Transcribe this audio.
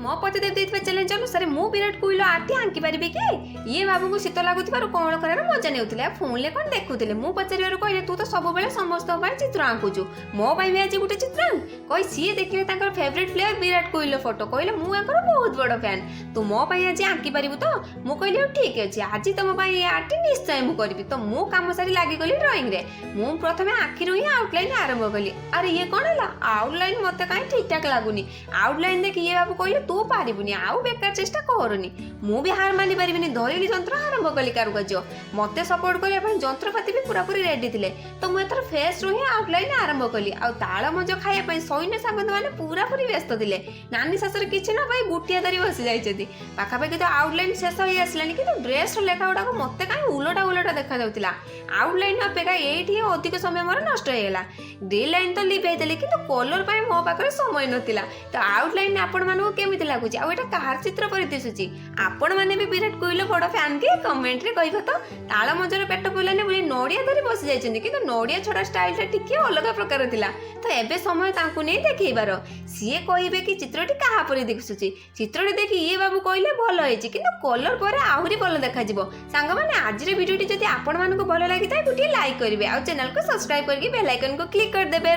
ମୋ ପତିଦେବ ଦେଇଥିବା ଚ୍ୟାଲେଞ୍ଜ ଅନୁସାରେ ମୁଁ ବିରାଟ କୋହଲିର ଆର୍ଟଟି ଆଙ୍କି ପାରିବି କି? ଇଏ ବାବୁଙ୍କୁ ଶୀତ ଲାଗୁଥିବାରୁ କଣ କରିବାର ମଜା ନେଉଥିଲେ ଆଉ ଫୋନ୍ରେ କ'ଣ ଦେଖୁଥିଲେ। ମୁଁ ପଚାରିବାରୁ କହିଲେ, "ତୁ ତ ସବୁବେଳେ ସମସ୍ତଙ୍କ ପାଇଁ ଚିତ୍ର ଆଙ୍କୁଛୁ, ମୋ ପାଇଁ ବି ଆଜି ଗୋଟେ ଚିତ୍ର ଆଙ୍କ" କହି ସିଏ ଦେଖିଲେ ତାଙ୍କର ଫେଭରେଟ୍ ପ୍ଲେୟର ବିରାଟ କୋହଲିର ଫଟୋ। କହିଲେ, "ମୁଁ ୟାଙ୍କର ବହୁତ ବଡ଼ ଫ୍ୟାନ୍, ତୁ ମୋ ପାଇଁ ଆଜି ଆଙ୍କି ପାରିବୁ ତ?" ମୁଁ କହିଲି, "ହଉ, ଠିକ୍ ଅଛି, ଆଜି ତମ ପାଇଁ ଏ ଆର୍ଟଟି ନିଶ୍ଚୟ ମୁଁ କରିବି।" ତ ମୁଁ କାମ ସାରି ଲାଗିଗଲି ଡ୍ରଇଂରେ। ମୁଁ ପ୍ରଥମେ ଆଖିରୁ ହିଁ ଆଉଟଲାଇନ୍ ଆରମ୍ଭ କଲି। ଆରେ, ଇଏ କ'ଣ ହେଲା? ଆଉଟଲାଇନ୍ ମୋତେ କାହିଁ ଠିକ୍ ଠାକ୍ ଲାଗୁନି। ଆଉଟଲାଇନ୍ ଦେଖି ଇଏ ବାବୁ କହିଲେ, "ତୁ ପାରିବୁନି, ଆଉ ବେକାର ଚେଷ୍ଟା କରନି।" ମୁଁ ବି ହାର ମାନି ପାରିବିନି। ଧରିଲି ଯନ୍ତ୍ର, ଆରମ୍ଭ କଲି କାରୁକାର୍ଯ୍ୟ। ମୋତେ ସପୋର୍ଟ କରିବା ପାଇଁ ଯନ୍ତ୍ରପାତି ବି ପୁରାପୁରି ରେଡି ଥିଲେ। ତ ମୁଁ ଏଥର ଫେସ୍ରୁ ହିଁ ଆଉଟଲାଇନ୍ ଆରମ୍ଭ କଲି। ଆଉ ତାଳ ମଞ୍ଜ ଖାଇବା ପାଇଁ ସୈନ୍ୟ ସାମନ୍ତ ମାନେ ପୁରାପୁରି ବ୍ୟସ୍ତ ଥିଲେ। ନାନୀ ଶାଶୁରେ କିଛି ନ ପାଇ ଗୁଟିଆ ଧରି ବସି ଯାଇଛନ୍ତି। ପାଖାପାଖି ତ ଆଉଟଲାଇନ୍ ଶେଷ ହେଇ ଆସିଲାଣି, କିନ୍ତୁ ଡ୍ରେସ୍ର ଲେଖା ଗୁଡ଼ାକ ମୋତେ କାହିଁ ଉଲଟା ଉଲଟା ଦେଖାଯାଉଥିଲା। ଆଉଟଲାଇନ୍ ଅପେକ୍ଷା ଏଇଠି ହିଁ ଅଧିକ ସମୟ ମୋର ନଷ୍ଟ ହେଇଗଲା। ଗ୍ରେ ଲାଇନ୍ ତ ଲିଭେଇ ଦେଲି, କିନ୍ତୁ କଲର୍ ପାଇଁ ମୋ ପାଖରେ ସମୟ ନଥିଲା। ତ ଆଉଟଲାଇନ୍ ଆପଣମାନଙ୍କୁ କେମିତି ଲାଗୁଛି ଆଉ ଏଇଟା କାହାର ଚିତ୍ର ପରି ଦିଶୁଛି? ଆପଣମାନେ ବି ବିରାଟ କୋହଲିର ବଡ଼ ଫ୍ୟାନ୍ କି? କମେଣ୍ଟରେ କହିବ। ତ ତାଳ ମଞ୍ଜରେ ପେଟ ପୁରିଲାନି ବୋଲି ନଡ଼ିଆ ଧରି ବସି ଯାଇଛନ୍ତି, କିନ୍ତୁ ନଡ଼ିଆ ଛଡ଼ା ଷ୍ଟାଇଲଟା ଟିକେ ଅଲଗା ପ୍ରକାର ଥିଲା। ତ ଏବେ ସମୟ ତାଙ୍କୁ ନେଇ ଦେଖେଇବାର। ସିଏ କହିବେ କି ଚିତ୍ରଟି କାହା ପରି ଦିଶୁଛି। ଚିତ୍ରଟି ଦେଖି ଇଏ ବାବୁ କହିଲେ, "ଭଲ ହେଇଛି, କିନ୍ତୁ କଲର୍ ପରେ ଆହୁରି ଭଲ ଦେଖାଯିବ।" ସାଙ୍ଗମାନେ, ଆଜିର ଭିଡ଼ିଓଟି ଯଦି ଆପଣମାନଙ୍କୁ ଭଲ ଲାଗିଥାଏ, ଗୋଟିଏ ଲାଇକ୍ କରିବେ ଆଉ ଚ୍ୟାନେଲକୁ ସବସ୍କ୍ରାଇବ୍ କରିକି ବେଲ୍ ଆଇକନ୍କୁ କ୍ଲିକ୍ କରିଦେବେ।